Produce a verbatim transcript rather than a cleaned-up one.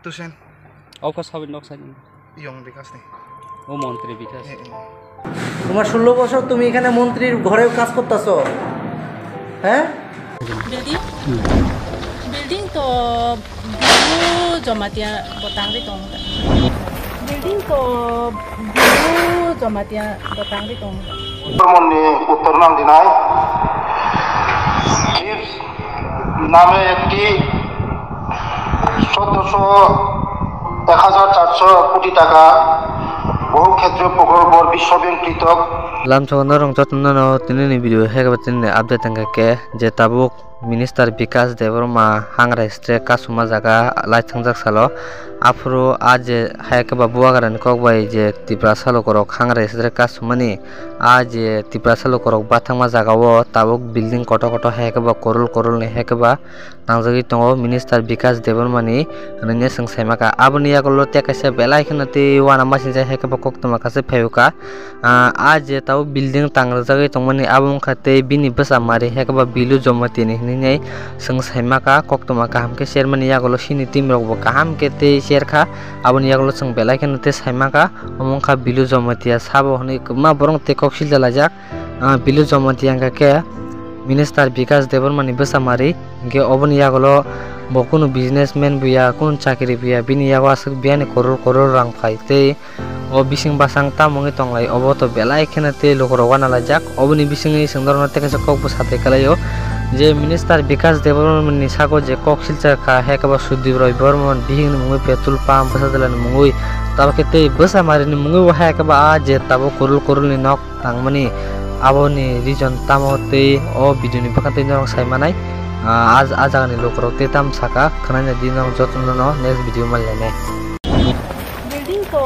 Tusen. Oko sabi nok sabi. Yong Bikas ni. ও মন্ত্রী বিকাশ। তোমার ষোলো বছর তুমি এখানে মন্ত্রীর ঘরে কাজ করতেছো, হ্যাঁ? Building? Building to bilu Jamatia botang ri tong. Building to bilu Jamatia botang ri tong. আক্রমণে উত্তর নাম দিনায়। চিপস নামে একটি চোদ্দশো, এক হাজার চারশো কোটি টাকা বহু ক্ষেত্রীয় প্রকল্পর বিশ্বব্যাংক কৃতক। Lamchungo norok jotono no tini ni video hekaba tini update wngkha khe je tabuk Minister Bikas Debbarma hangrai stre kasuma jaga lai thangjak salo. Aphuru a je hai khe ba bubagrani kok bai je Tiprasa lukurok hangrai stre kasumani, a je Tiprasa lukurok bathangma jaga o tabuk building kotor kotor hai khe ba korol korol ni hai khe ba nangjagwi tongo Minister Bikas Debbarmani hwnwi se chwng sai maka. Aboni yagulo tei kaisa belai kheno tei uanamasingcha hai khe ba koktwma kaisa phaiwkha. Ah, a je tabuk building tang rwjagwi tongmani abo wngkha tei bini bwsa mari hai khe ba Bilu Jamatia ni hwnwi nai chwng sai maka. Koktwma kaham khe sermani yagulo chini team rok bo kaham khe tei serkha, aboni yagulo chwng belai kheno tei sai maka. Omo wngkha Bilu Jamatia sabo hwnwi kwbangma borok tei kok silja laijak. Ah, Bilu Jamatia wngkha khe Minister Bikas Debbarmani bwsa mari, hinkhe oboni yagulo bo kunu businessman buya, kunu chakri buya, bini yago aswk biyani korol korol rang phai tei o bising basang tamo wngwi tonglai, obo to belai kheno tei lukurok uanalaijak. Oboni bisingwi chwng norokno tei kaisa kokbo sathai kalaio je Minister Bikas Debbarmani sago je kok silsa kha, hai khe ba Sudip Roy Bormon bihikni mungwi petrol pump bwsa jilani mungwi, tabuk khe tei bwsa marini mungwi bo hai khe ba a je tabuk korol korolni nok tangmani aboni reason tamo tei o video ni bwkha tei norok sai manai. Ah, a, a jagani lukurok tei tam saka khwnai di norok jotono no next video manlainai. Building to